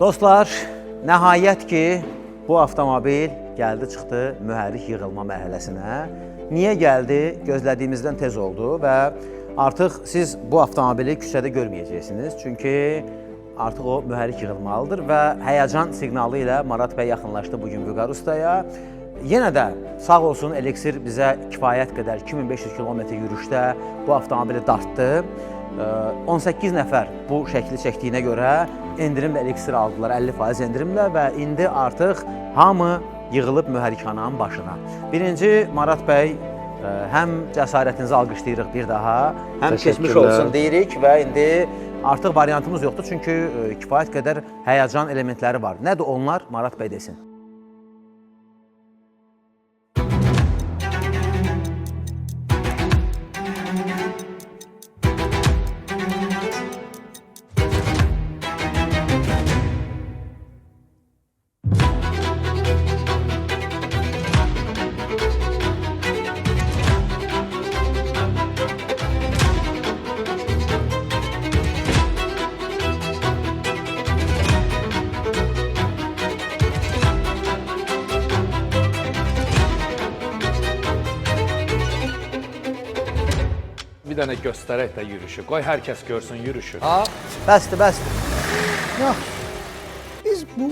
Dostlar, nəhayət ki, bu avtomobil gəldi çıxdı mühərrik yığılma mərhələsinə. Niyə gəldi? Gözlədiyimizdən tez oldu və artıq siz bu avtomobili küçədə görməyəcəksiniz. Çünki artıq o mühərrik yığılmalıdır və həyəcan siqnalı ilə Marat bəy yaxınlaşdı bu gün Vüqar ustaya. Yenə də sağ olsun Elixir bizə kifayət qədər 2500 kilometr yürüşdə bu avtomobili dartdı. 18 nəfər bu şəkli çəkdiyinə görə endirimlə Elixir aldılar, 50% endirimlə və indi artıq hamı yığılıb mühərrikxananın başına. Birinci Marat bəy, həm cəsarətinizi alqışlayırıq bir daha, həm keçmiş olsun deyirik və indi artıq variantımız yoxdur, çünki kifayət qədər həyəcan elementləri var. Nədir onlar? Marat bəy desin. Bir dənə göstərək də yürüşü. Qoy hər kəs görsün yürüşü. Ha, bəsdir, bəsdir. Yaxşı. Biz bu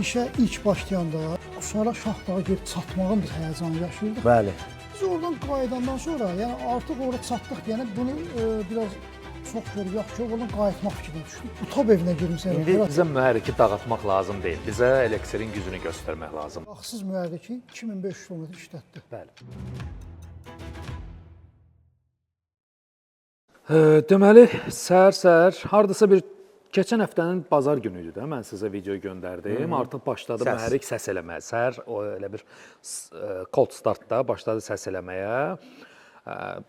işə ilk başlayanda Qusara Şahdağa gedib çatmağın bir həyəcanı yaşayırdıq. Bəli. Biz oradan qayıdandan sonra, yəni artıq ora çatdıq deyənə bunu biraz çox görüb, yaxşı görüb, oradan qayıtmaq fikrinə düşdük. Utab evinə girmisən. İndi Bizə mühərriki dağıtmaq lazım deyil. Bizə Elixirin gücünü göstərmək lazımdır. Yağsız mühərriki 2500 km işlətdi. Bəli. Deməli, səhər-səhər hardasa bir keçən həftənin bazar günü idi də mən sizə video göndərdim. Artıq başladı mühərrik səs eləməyə. Səhər o elə bir cold startda başladı səs eləməyə.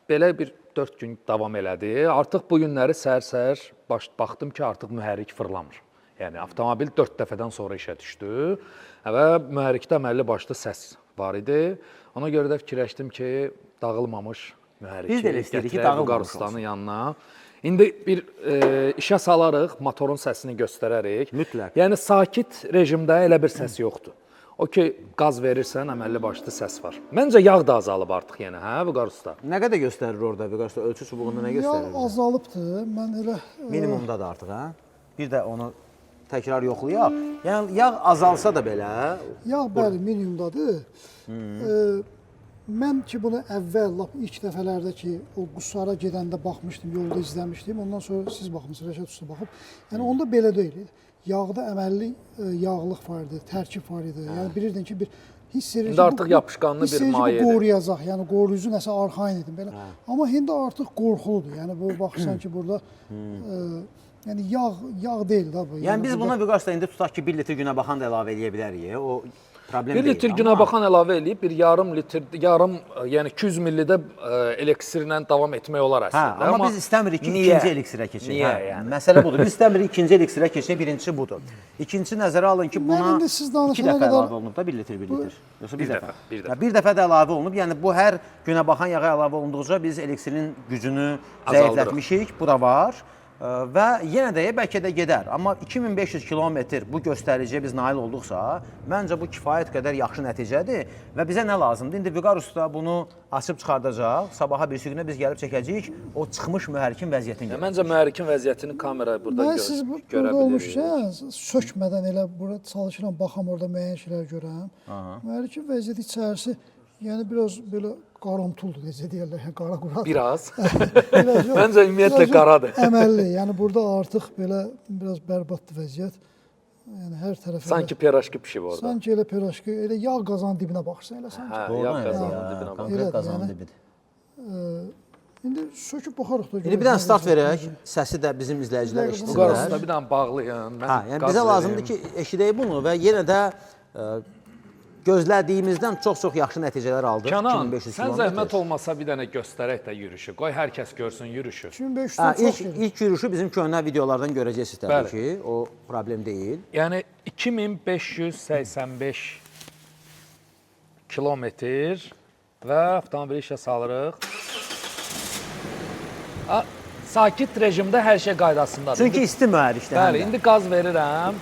Belə bir 4 gün davam elədi. Artıq bu günləri səhər-səhər baxdım ki, artıq mühərrik fırlamır. Yəni avtomobil 4 dəfədən sonra işə düşdü və mühərrikdə əməlli başlı səs var idi. Ona görə də fikirləşdim ki, dağılmamış mühərriki Biz də elə istəyirik ki, gətirək dağılmamış Vüqar ustanın yanına. İndi bir işə salarıq, motorun səsini göstərərik. Mütləq. Yəni sakit rejimdə elə bir səs yoxdur. O ki, qaz verirsən, əməlli başlı səs var. Məncə yağ da azalıb artıq yenə, hə, Vüqar usta? Nə qədər göstərir orada Vüqar usta? Ölçü çubuğunda nə Yağ göstərir? azalıbdır. Mən elə Minimumdadır artıq, hə? Bir də onu təkrar yoxlayaq. Yəni yağ azalsa da belə, yağ bəli minimumdadır. Mən ki bunu əvvəl lap ilk dəfələrdə ki o Qusara gedəndə baxmışdım, yolda izləmişdim. Ondan sonra siz baxmısınız, Rəşad usta baxıb. Yəni onda belə deyil idi. Yağda əməlli yağlıq var idi, tərkib var idi. Yəni bilirdin ki bir hiss edir İndi artıq yapışqanlı bir mayedir. Bu qoruyacaq. Yəni qoruyucu nəsə arxayın idim belə. Amma indi artıq qorxuludur. Yəni bu baxırsan ki burada yəni yağ deyil də bu. Yəni biz buna Vüqar usta indi tutaq ki 1 litr günə baxan da əlavə eləyə bilərik. O problem 1 deyil. litr günə baxan əlavə eləyib bir yarım litr, yarım, yəni 200 millidə eliksirlə davam etmək olar Hə, əslində. amma biz istəmirik ki, niyə? ikinci eliksirə keçək. Niyə Hə, yəni? Məsələ budur. Biz istəmirik ikinci eliksirə keçək, birincisi budur. İkincisi nəzərə alın ki, buna indi siz iki danışana dəfə qədər əlavə olunub da 1 litr, 1 litr. Yoxsa bir dəfə. bir dəfə. Hə, bir dəfə də əlavə olunub. Yəni bu hər günə baxan yağa əlavə olunduqca biz eliksirin gücünü zəiflətmişik. Bu da var. Və yenə də bəlkə də gedər. Amma 2500 kilometr bu göstəriciyə biz nail olduqsa, məncə bu kifayət qədər yaxşı nəticədir və bizə nə lazımdır? İndi Vüqar usta bunu açıb çıxardacaq. Sabaha birisi günə biz gəlib çəkəcəyik o çıxmış mühərrikin vəziyyətini. Ya, məncə mühərrikin vəziyyətini kamera burada Mən siz görə burada bilirik. olmuşkən sökmədən elə bura çalışıram, baxam orada müəyyən şeylər görəm. Mühərrikin vəziyyəti içərisi yəni biraz belə qaramtuldur, necə deyirlər, yəni qara quradır. Biraz. Biraz yox, Məncə ümumiyyətlə biraz yox, qaradır. Əməlli. Yəni burada artıq belə biraz bərbaddır vəziyyət. Yəni hər tərəfə. Sanki piraşki pişib orada. Sanki elə piraşki, elə yağ qazanın dibinə baxırsan elə sanki. Hə, Doğrudan yağ elə qazanın ya, dibinə bax. Konkret Elədir, qazanın yəni. dibidir. İndi söküb baxarıq da. İndi bir dənə start verək, səsi də bizim izləyicilər Bir dəqiqə, bunu Vüqar eşitsinlər. usta bir dənə bağlayın. Mən Hə, yəni qaz bizə lazımdır verim. ki, eşidək bunu və yenə də gözlədiyimizdən çox-çox yaxşı nəticələr aldıq. Kənan, 2500 sən kilometr. zəhmət olmasa bir dənə göstərək də yürüşü. Qoy hər kəs görsün yürüşü. 2500-dən Hə, çox ilk, gedir. ilk yürüşü bizim köhnə videolardan görəcəksiniz təbii Bəli. ki, o problem deyil. Yəni 2585 kilometr və avtomobili işə salırıq. A, sakit rejimdə hər şey qaydasındadır. Çünki İndi- isti mühərrikdir həm bəli, də. indi qaz verirəm.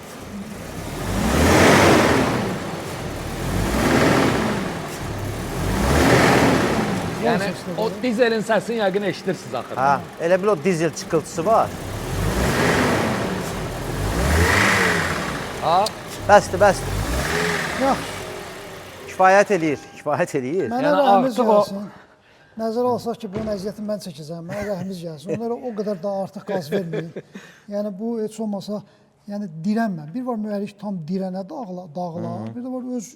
Yəni o dizelin səsini yəqin eşidirsiniz axır. Hə, elə bil o dizel çıxıltısı var. Ha, Bəsdir, bəsdir. Yaxşı. Kifayət eləyir, kifayət eləyir. Mənə Yəni rəhimiz artıq o- gəlsin. Nəzərə alsaq ki, bunun əziyyətini mən çəkəcəm, mənə rəhimiz gəlsin. Onlara o qədər də artıq qaz verməyin. Yəni bu heç olmasa, yəni dirənmə. Bir var mühərrik tam dirənə dağıla, dağıla. Bir də var öz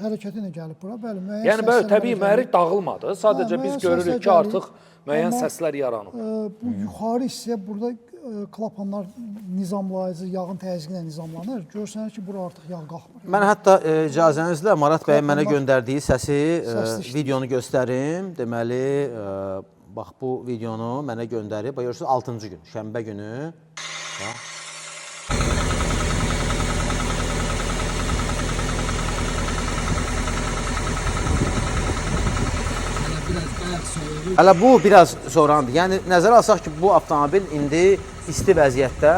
hərəkəti ilə gəlib bura. Bəli, müəyyən yəni bəli, səslər təbii mənə gəlir. mühərrik dağılmadı. Sadəcə Hə, biz müəyyən görürük səslər ki, gəlir. artıq müəyyən Amma, səslər yaranıb. Bu yuxarı hissə burada klapanlar nizamlayıcı yağın təzyiqi ilə nizamlanır. Görsənir ki, bura artıq yağ qalxmır. Mən hətta icazənizlə Marat bəyin mənə Klapanlar göndərdiyi səsi, Səsli işləyir. videonu göstərim. Deməli, bax bu videonu mənə göndərib. Bax görürsüz 6-cı gün, şənbə günü. Bax. Hələ bu biraz sonrandır. Yəni nəzərə alsaq ki, bu avtomobil indi isti vəziyyətdə,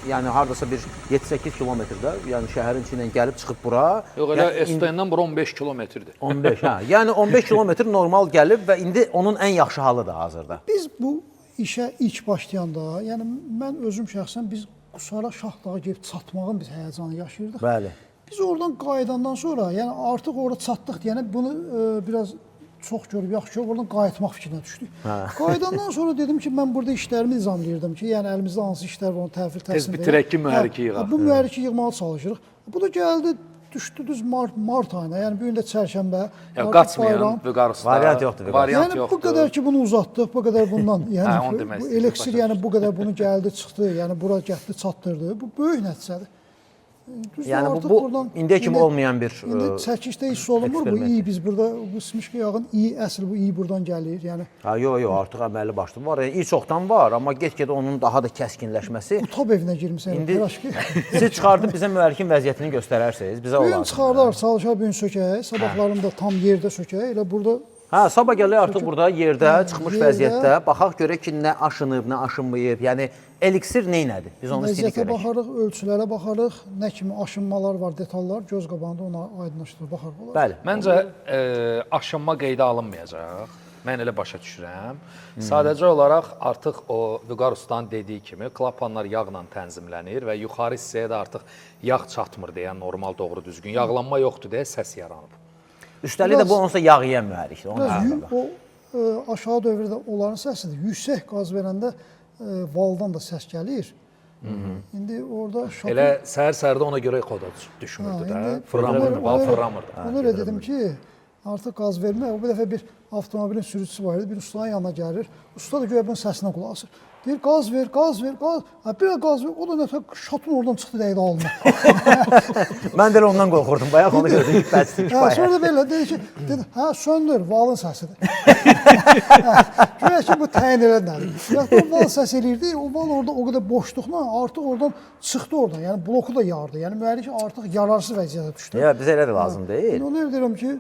yəni hardasa bir 7-8 kilometrdə, yəni şəhərin içi ilə gəlib çıxıb bura. Yox, elə Yəni indi- STN-dən bura 15 kilometrdir. 15, hə. Yəni 15 kilometr normal gəlib və indi onun ən yaxşı halıdır hazırda. Biz bu işə ilk başlayanda, yəni mən özüm şəxsən biz Qusara Şahdağa gedib çatmağın biz həyəcanı yaşayırdıq. Bəli. Biz oradan qayıdandan sonra, yəni artıq ora çatdıq deyənə bunu biraz çox görüb, yaxşı görüb oradan qayıtmaq fikrinə düşdük. Qayıdandan sonra dedim ki, mən burada işlərimi nizamlayırdım ki, yəni əlimizdə hansı işlər var, onu təhvil təslim bitirək ki, mühərriki yığaq. Bu mühərriki yığmağa çalışırıq. Bu da gəldi, düşdü düz mart ayına, yəni bu gün də çərşənbə. Ya artıq qaçmayan bayram. Vüqar usta. Variant yoxdur Vüqar. Variant Yəni yoxdur. bu qədər ki bunu uzatdıq, bu qədər bundan, yəni Hə, onu demək bu istəyirdim, eliksir başa yəni bu qədər bunu gəldi, çıxdı, yəni bura gəldi, çatdırdı. Bu böyük nəticədir. Düzdür, Yəni artıq bu buradan indiyə kimi olmayan bir İndi çəkişdə hiss olunmur bu eksperiment. iyi biz burada bu smişka yağın iyi əsl bu iyi buradan gəlir. Yəni Ha, yox, yox, artıq əməlli başlı var. Yəni, iyi çoxdan var, amma get-gedə onun daha da kəskinləşməsi. qutab evinə girmisən, İndi piraşki. siz çıxardıb bizə mühərrikin vəziyyətini göstərərsiniz, bizə o Bu gün lazımdır. çıxardar, çalışar bu gün sökək, sabahlarını da tam yerdə sökək. Elə burada Hə, sabah gələk artıq burada yerdə çıxmış yerdə. vəziyyətdə baxaq görək ki, nə aşınıb, nə aşınmayıb. Yəni eliksir neynədir? Biz onu istəyirik vəziyyətə görək. baxarıq, ölçülərə baxarıq, nə kimi aşınmalar var, detallar göz qabağında ona aydınlaşdırır, baxarıq onlara. Bəli. Məncə aşınma qeydə alınmayacaq. Mən elə başa düşürəm. Sadəcə olaraq artıq o Vüqar ustanın dediyi kimi klapanlar yağla tənzimlənir və yuxarı hissəyə də artıq yağ çatmır deyə normal doğru düzgün yağlanma yoxdur deyə səs yaranıb. Üstəlik də bu onsuz da yağ yeyən mühərrikdir. Onu Biraz da o aşağı dövrdə onların səsidir. Yüksək qaz verəndə valdan da səs gəlir. İndi orada şatın... Elə səhər-səhərdə ona görə xoda düşmürdü də. Fırlamırdı, val fırlamırdı. Ona görə dedim ki, artıq qaz vermək. O bir dəfə bir avtomobilin sürücüsü var idi, bir ustanın yanına gəlir. Usta da güya bunun səsinə qulaq asır. Deyir, qaz ver, qaz ver, qaz. Ha, bir də qaz ver. O da nəfə şatın oradan çıxdı dəydi alnına. Mən də elə ondan qorxurdum. Bayaq onu gördüm ki, bəsdir Hə, kifayət. sonra da belə dedi ki, dedi, hə, söndür, valın səsidir. Güya ki, bu təyin elədir. Ya o val səs eləyirdi, o val orada o qədər boşluqla artıq oradan çıxdı oradan. Yəni bloku da yardı. Yəni mühərrik artıq yararsız vəziyyətə düşdü. Ya bizə elə də lazım deyil. İndi onu elə deyirəm ki,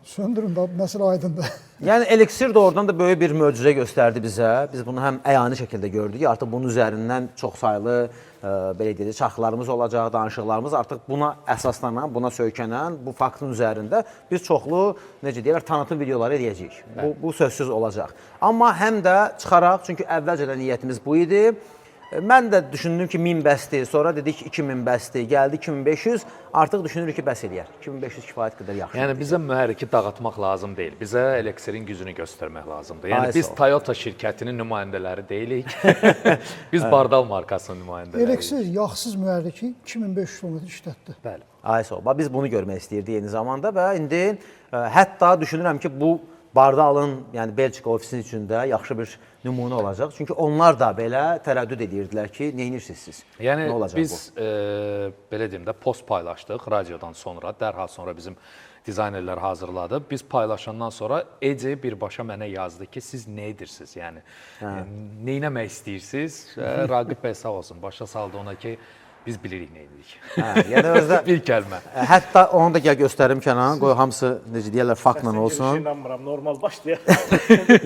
söndürün da, məsələ aydındır. Yəni eliksir doğrudan da böyük bir möcüzə göstərdi bizə. Biz bunu həm əyani şəkildə gördük. Artıq bunun üzərindən çoxsaylı belə deyək, çarxlarımız olacaq, danışıqlarımız artıq buna əsaslanan, buna söykənən bu faktın üzərində biz çoxlu, necə deyirlər, tanıtım videoları eləyəcəyik. Bu sözsüz olacaq. Amma həm də çıxaraq, çünki əvvəlcədən niyyətimiz bu idi. Mən də düşündüm ki, 1000 bəsdir, sonra dedik 2000 bəsdir, gəldi 2500, artıq düşünürük ki, bəs eləyər. 2500 kifayət qədər yaxşı. Yəni bizə mühərriki dağıtmaq lazım deyil. Bizə Eleksirin gücünü göstərmək lazımdır. Yəni Ay, biz sağ ol. Toyota şirkətinin nümayəndələri deyilik. Biz Bardal markasının nümayəndələriyik. Eleksiz yağsız mühərriki 2500 km işlətdi. Bəli. Ay sağ ol. Bax, biz bunu görmək istəyirdik eyni zamanda və indi hətta düşünürəm ki, bu Bardalın, yəni Belçika ofisi üçün də yaxşı bir nümunə olacaq. Çünki onlar da belə tərəddüd edirdilər ki, nə edirsiniz siz? Yəni nə olacaq biz bu? Belə deyim də post paylaşdıq radiodan sonra, dərhal sonra bizim dizaynerlər hazırladı. Biz paylaşandan sonra Ece birbaşa mənə yazdı ki, siz nə edirsiniz? Yəni nə etmək istəyirsiniz? Raqib bəy sağ olsun, başa saldı ona ki, biz bilirik nə edirik. Hə, yəni özdə Bir kəlmə. Hətta onu da gəl göstərim Kənan, qoy hamısı necə deyirlər faktla olsun. İnanmıram, normal başlayaq.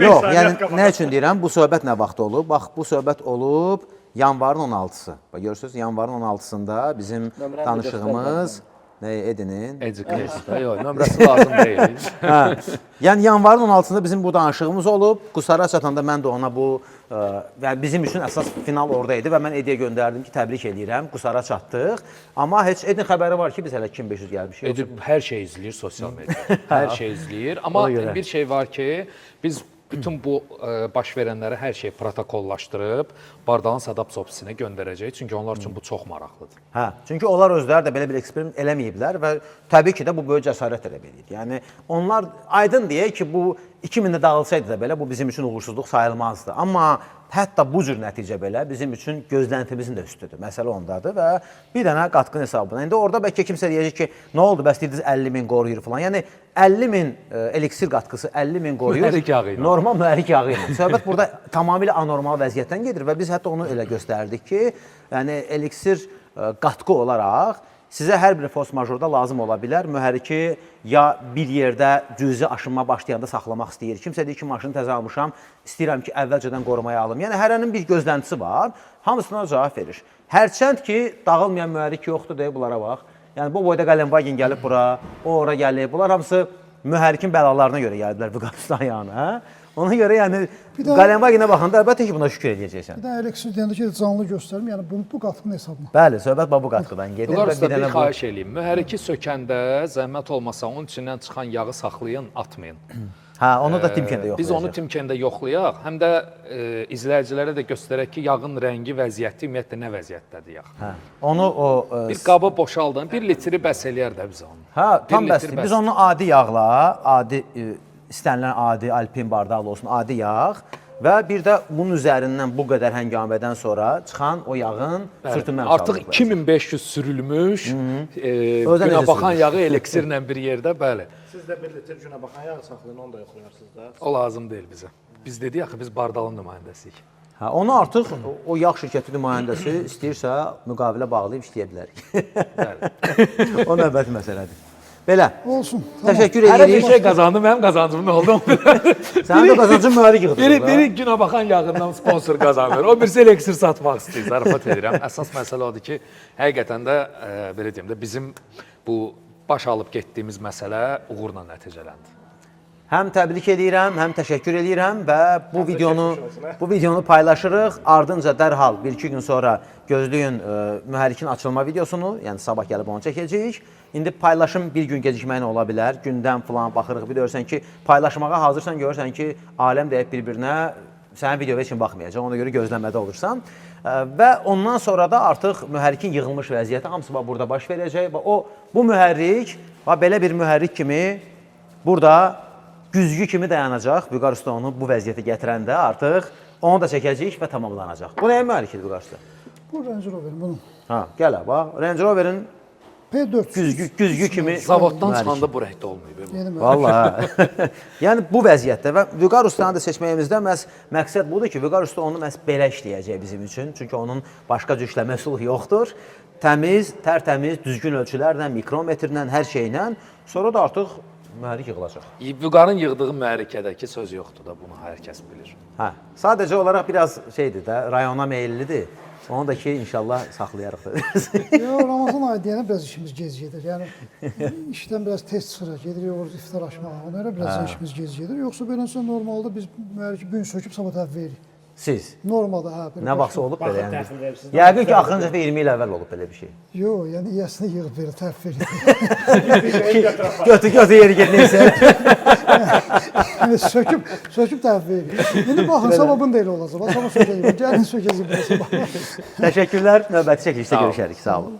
Yox, yəni nə üçün deyirəm, bu söhbət nə vaxt olub? Bax, bu söhbət olub yanvarın 16-sı. Bax görürsüz, yanvarın 16-sında bizim Nömrəni də danışığımız nə Edinin. Ece Case. Yox, nömrəsi lazım deyil. Hə. Yəni yanvarın 16-sında bizim bu danışığımız olub. Qusara çatanda mən də ona bu yəni bizim üçün əsas final orada idi və mən Ediyə göndərdim ki, təbrik eləyirəm, Qusara çatdıq. Amma heç Edin xəbəri var ki, biz hələ 2500 gəlmişik. Ece hər şey izləyir sosial mediada. Hər şey izləyir. Amma Ona görə. bir şey var ki, biz bütün bu baş verənləri hər şeyi protokollaşdırıb Bardalın Sadaps ofisinə göndərəcəyik. Çünki onlar üçün bu çox maraqlıdır. Hə, çünki onlar özləri də belə bir eksperiment eləməyiblər və təbii ki də bu böyük cəsarət tələb eləyir. Yəni onlar aydın deyək ki, bu 2000-də dağılsaydı da belə bu bizim üçün uğursuzluq sayılmazdı. Amma hətta bu cür nəticə belə bizim üçün gözləntimizin də üstüdür. Məsələ ondadır və bir dənə qatqın hesabına. İndi orada bəlkə kimsə deyəcək ki, nə oldu bəs dediniz 50 min qoruyur falan. Yəni 50 min eliksir qatqısı 50 min qoruyur. Mühərrik yağı ilə. Normal mühərrik yağı ilə. Söhbət burada tamamilə anormal vəziyyətdən gedir və biz hətta onu elə göstərdik ki, yəni eliksir qatqı olaraq sizə hər bir fors majorda lazım ola bilər. Mühərriki ya bir yerdə cüzi aşınma başlayanda saxlamaq istəyir. Kimsə deyir ki, maşını təzə almışam, istəyirəm ki, əvvəlcədən qorumaya alım. Yəni hərənin bir gözləntisi var, hamısına cavab verir. Hərçənd ki, dağılmayan mühərrik yoxdur deyə bunlara bax. Yəni bu boyda Qalenvagen gəlib bura, o ora gəlib. Bunlar hamısı mühərrikin bəlalarına görə gəliblər bu qapısdan yana. Hə? Ona görə yəni Qalenvagenə baxanda əlbəttə ki, buna şükür eləyəcəksən. Bir də eleksiz deyəndə ki, canlı göstərim, yəni bu qatqının hesabına. Bəli, söhbət bax bu qatqıdan gedir Vüqar və usta bir bir dənə bu xahiş eləyim. Mühərriki sökəndə zəhmət olmasa onun içindən çıxan yağı saxlayın, atmayın. Hə, onu da Timkəndə yoxlayacaq. Biz onu Timkəndə yoxlayaq, həm də izləyicilərə də göstərək ki, yağın rəngi, vəziyyəti ümumiyyətlə nə vəziyyətdədir yağ. Hə. Onu o Bir qaba boşaldın, 1 litri bəs eləyər də bizə onu. Hə, tam Bir litr bəsdir. Biz onu adi yağla, adi istənilən adi alpin bardağı olsun, adi yağ və bir də bunun üzərindən bu qədər həngamədən sonra çıxan o yağın sürtünmə Artıq 2500 sürülmüş, Özə necə günə baxan sürülmüş? yağı eliksirlə bir yerdə, bəli. Siz də 1 litr günə baxan yağı saxlayın, onu da yoxlayarsınız da. O lazım deyil bizə. Biz dedik axı biz Bardalın nümayəndəsiyik. Hə, onu artıq o yağ şirkəti nümayəndəsi istəyirsə müqavilə bağlayıb işləyə bilərik. Bəli. O növbəti məsələdir. Belə. Olsun. Tamam. Təşəkkür Hərə bir edirik. şey qazandı, mənim qazancım nə oldu? Sənin də qazancın mühərrik yığdırır. Biri günə baxan yağından sponsor qazanır. O birisi eliksir satmaq istəyir. Zarafat edirəm. Əsas məsələ odur ki, həqiqətən də belə deyim də bizim bu baş alıb getdiyimiz məsələ uğurla nəticələndi. Həm təbrik eləyirəm, həm təşəkkür eləyirəm və bu videonu paylaşırıq. Ardınca dərhal 1-2 gün sonra gözləyin mühərrikin açılma videosunu, yəni sabah gəlib onu çəkəcəyik. İndi paylaşım bir gün gecikməklə ola bilər. Gündən falan baxırıq, bir görürsən ki, paylaşmağa hazırsan, görürsən ki, aləm deyib bir-birinə sənin videoya heç kim baxmayacaq. Ona görə gözləmədə olursan. Və ondan sonra da artıq mühərrikin yığılmış vəziyyəti hamısı bax burada baş verəcək və o bu mühərrik bax belə bir mühərrik kimi burada güzgü kimi dayanacaq. Vüqar Usta onu bu vəziyyətə gətirəndə artıq onu da çəkəcəyik və tamamlanacaq. Bu nəyin mühərrikidir Vüqar Usta? Bu Range Rover-in bunun. Ha, gəl ha, bax. Range Rover-in P400. güzgü kimi Zavoddan mühərrik. çıxanda bu rəngdə olmayıb. Bu. Yeni mühərrik. Vallahi. Yəni bu vəziyyətdə və Vüqar Ustanı da seçməyimizdə məhz məqsəd budur ki, Vüqar Usta onu məhz belə işləyəcək bizim üçün. Çünki onun başqa cür işləmə üsulu yoxdur. Təmiz, tərtəmiz, düzgün ölçülərlə, mikrometrlə, hər şeylə. Sonra da artıq mühərrik yığılacaq. Vüqarın yığdığı mühərrikədəki söz yoxdur da, bunu hər kəs bilir. Hə, sadəcə olaraq biraz şeydir də, rayona meyillidir. Onu da ki, inşallah saxlayarıq da. Yox, Ramazan ayı deyəndə biraz işimiz gec gedir. Yəni işdən biraz tez çıxırıq, gedirik orada iftar açmağa. Ona görə biraz işimiz gec gedir. Yoxsa beləsə normalda biz mühərriki bu gün söküb sabah təhvil veririk. Siz. Normada hə. Belə Nə vaxtsa olub belə Baxıb yəni. təhvil verirsiniz. Yəqin ki, axırıncı dəfə 20 il əvvəl olub belə bir şey. Yox, yəni yiyəsini yığıb verir, təhvil verir. Götür, götür yeri get neysə. Yəni söküb, söküb təhvil verir. İndi baxın, sabah bunu da elə olacaq. Sabah sökəcək. Gəlin sökəcək bunu sabah. Təşəkkürlər. Növbəti çəkilişdə görüşərik. Sağ olun.